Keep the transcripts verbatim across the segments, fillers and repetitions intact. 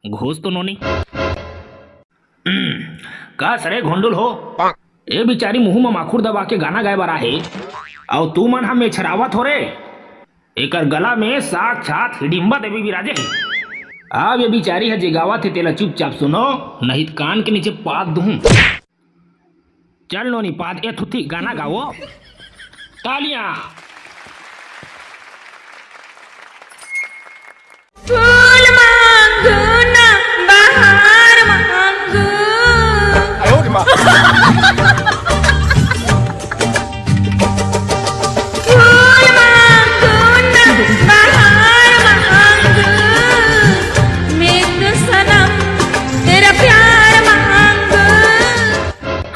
घुस तो नोनी। हम्म, कस रे घोंडुल हो, ए बिचारी मुंह म माखुर दबा के गाना गाए बर आहे, अउ तू मन ह मेछरावत हो रे। एकर गला में साक्षात हिडिम्बा देवी विराजे हे। अब ये बिचारी ह जे गावत हे तेला चुपचाप सुनो, नहीं त कान के नीचे पाद दूं। चल नोनी पाद ए थुथी गाना गाओ। तालियां। फूल मांगू ना बहार मांगू। फूल मांगू ना बहार मांगू। मैं तो सनम तेरा प्यार मांगू।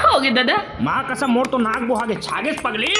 होगे दादा। माँ कसम, मोर तो नाक बोहा के छागेस पगली।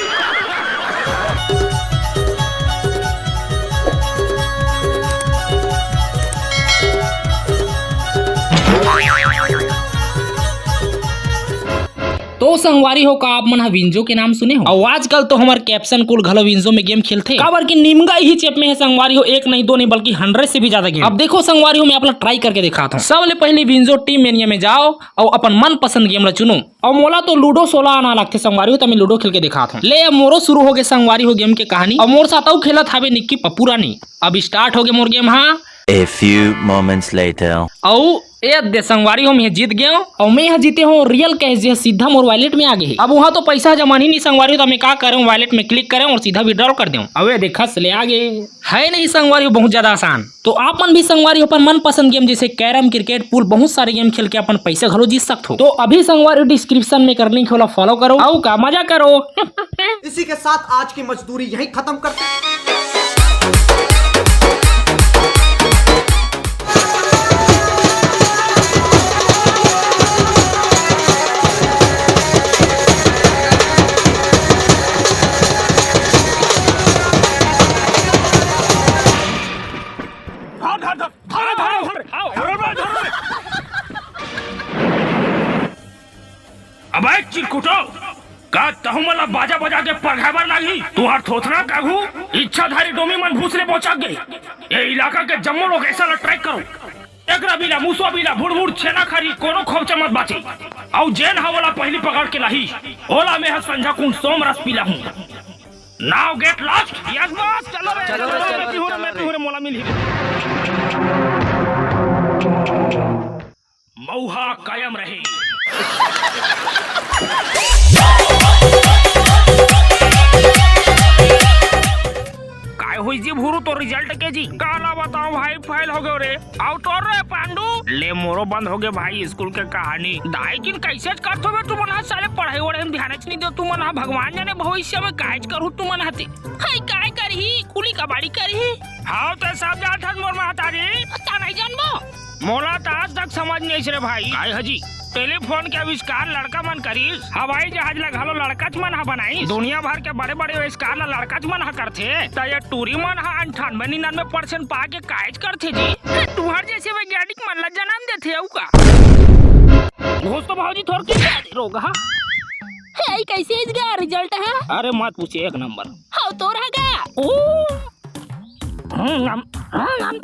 तो संगवारी हो, का आप मन ह विंजो के नाम सुने हो? अउ आजकल तो हमर कैप्शन कुल घलो विंजो में गेम खेलथे, काबर कि निमगा इही चेप में हे संगवारी हो, एक नहीं, दो नहीं, बल्कि हंड्रेड से भी ज्यादा गेम। अब देखो संगवारी हो, मैं आप ला ट्राई करके दिखात हूँ। सबले पहले विंजो टीम मेनिया में जाओ अउ अपन मनपसंद गेम ला चुनो। अउ मोला तो लूडो सोला आना लगथे संगवारी हो, त मैं लूडो खेल के दिखात हूँ। ले, अब मोरो शुरू होगे संगवारी हो गेम के कहानी। अउ मोर साथ अउ खेलत हावे निक्की पप्पू रानी। अब स्टार्ट होगे मोर गेम हा। A few moments later. अउ ए दे संगवारी हो, मैं जीत गेंव। अउ मैं ह जीते हूँ रियल कैश, जे सीधा मोर वॉलेट में आ गे हे। अब वहाँ तो पैसा जमा ही नहीं संगवारी हो, त मैं का करेंव, वॉलेट में क्लिक करेंव अउ सीधा विड्रॉल कर देंव। अबे देखस ले आ गे। है नहीं संगवारी हो, बहुत ज्यादा आसान। तो आप मन भी संगवारी हो अपन मनपसंद गेम जैसे कैरम, क्रिकेट, पूल, बहुत सारे गेम खेल के अपन पैसा घलो जीत सकत हो। तो अभी संगवारी हो डिस्क्रिप्शन में कर लिंक हे, ओला फॉलो करो, अउ का मजा करो। इसी के साथ आज की मजदूरी यहीं खत्म करते हैं। धर, धर, धर, धर, धर, धर, धर, धर, धर। अबे चिरकुटो, का तहु मन ला बाजा बजा के पढ़ाए बर लागही? तुहर थोथना काघू इच्छाधारी डोमी मन भूसरे बोचक गे। ये इलाका के जम्मो लोकेशन ला ट्रैक करो। एकरा बिला, मुसवा बिला, भुड़भुड़, छेना खरी, कोनो खोपचा मत बाचे। अउ जेन ह ओला पहिली पकड़ के लाही, ओला मेंह संझा कुन सोम रस पिलाहूं। Now get lost। Yes boss, चलो रे, चलो रे, चलो रे, मैं पीहूं रे, चलो मैं रे। पीहूं रे, मोला मिलही रे। मउहा कायम रहे। काय होइस जी भूरू तोर रिजल्ट के जी? काला बताओं भाई, फेल हो गयो रे। अउ तोर रे पांडू? ले मोरो बंद हो गए भाई स्कूल के कहानी। दाई किन कैसे करथो बे तुमन ह साले, पढ़ाई वढ़ाई में ध्यान च नहीं दो तुमन ह। भगवान जाने भविष्य में कायच करहू तुमन ह ते। हाय काय करही, कुली कबाड़ी करही। हाँ ते सब जानथन मोर महतारी। ता नहीं जानबो। मोला त आज तक समझ नहीं आइस रे भाई। काय हजी? टेलीफोन के आविष्कार लड़का मन करिस, हवाई जहाज ला घलो लड़काच मन ह बनाइस, दुनिया भर के बड़े-बड़े आविष्कार ला लड़काच मन ह करथे, त ये टूरी मन ह अंठानवे निन्यानवे परसेंट पा के कायच करथे जी। तुहर जैसे वैज्ञानिक मन ला जन्म देथे अउ का? घुस तो भौजी थोर के रोग ह। हे, कैसे इस गा रिजल्ट ह? अरे मत पूछे, एक नंबर। हव तोर ह गा। ओ। हम्म, नम, हम्म, नम।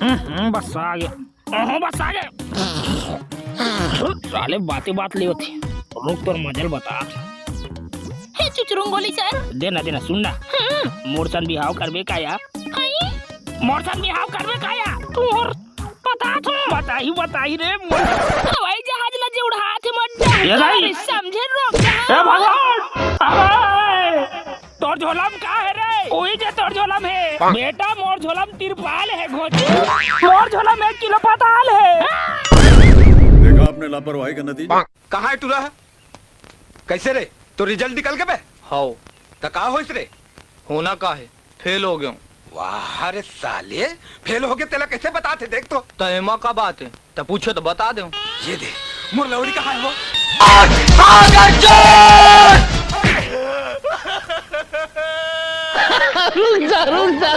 हम्म, हम्म, बस आ गया। ओहो, बस आ गया। साले बातें बात ले होती। रुक तोर मजल बता। हे चुचरुंग गोली सर। देना, देना, सुन ना। हम्म। मोर सन बिहाव करबे का या? हई? मोर सन बिहाव करबे का या? तोर बता तो। बताही, बताही रे मोर। हवाई जहाज ला जे उड़ाथे मत ये भाई। समझे रोग। ए भगवान। अबे। तोर झोला में का हे रे? उही जे तोर झोला में हे। बेटा, मोर झोला में तिरपाल हे, घोची। मोर झोला में एक किलो पताल हे। देखा आपने लापरवाही का नतीजा। कहाँ हे टूरा? कैसे रे? तोर रिजल्ट निकल गे बे? हव। त का होइस रे? होना का हे? फेल हो गेंव। वाह रे साले, फेल हो गे तेला कैसे बतात हे देख तो। त एमा का बात हे? त पूछे त बता देंव। ये दे, मोर लौड़ी कहाँ हे वो? रुक जा, रुक जा।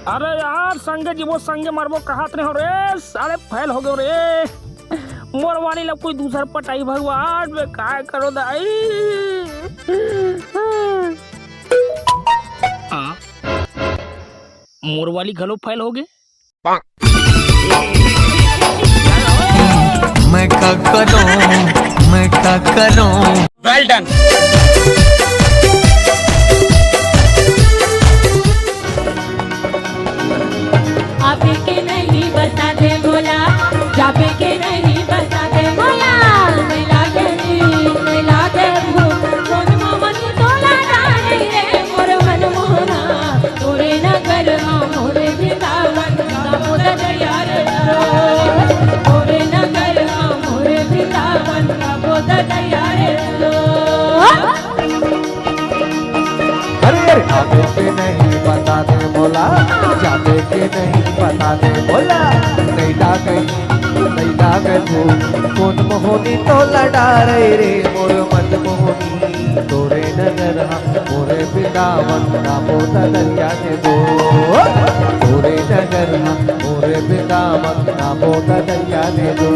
अरे यार, संगे जीबो, संगे मरबो कहत रहे हो रे, साले फेल हो गेंव रे। मोर वाली ला कोई दूसर पटाही भगवान, मैं काय करों दाई। हाँ। मोर वाली घलो फेल हो गे। मैं का करूं, मैं का करूं। Well done। आवे के नहीं बता दे भोला, जावे के नहीं बता दे भोला। मैं लागे नी, मैं लागे भूख, कौन मामा की तोला डाले रे मोर मन मोहना। तोरे नगर मा मोरे वृंदावन, गाबो ददरिया रे लो। तोरे नगर मा मोरे वृंदावन, गाबो ददरिया रे लो। अरे, अरे, आवे के नहीं बता दे भोला, जावे के नहीं बता दे भोला। नहीं लागे, नहीं लागे तू, कौन मोहनी तोला डारे रे, मोर मन मोहनी। तोरे नगर हा मोरे वृंदावन, गाबो ददरिया दे दो। तोरे नगर हा मोरे वृंदावन, गाबो ददरिया दे दो।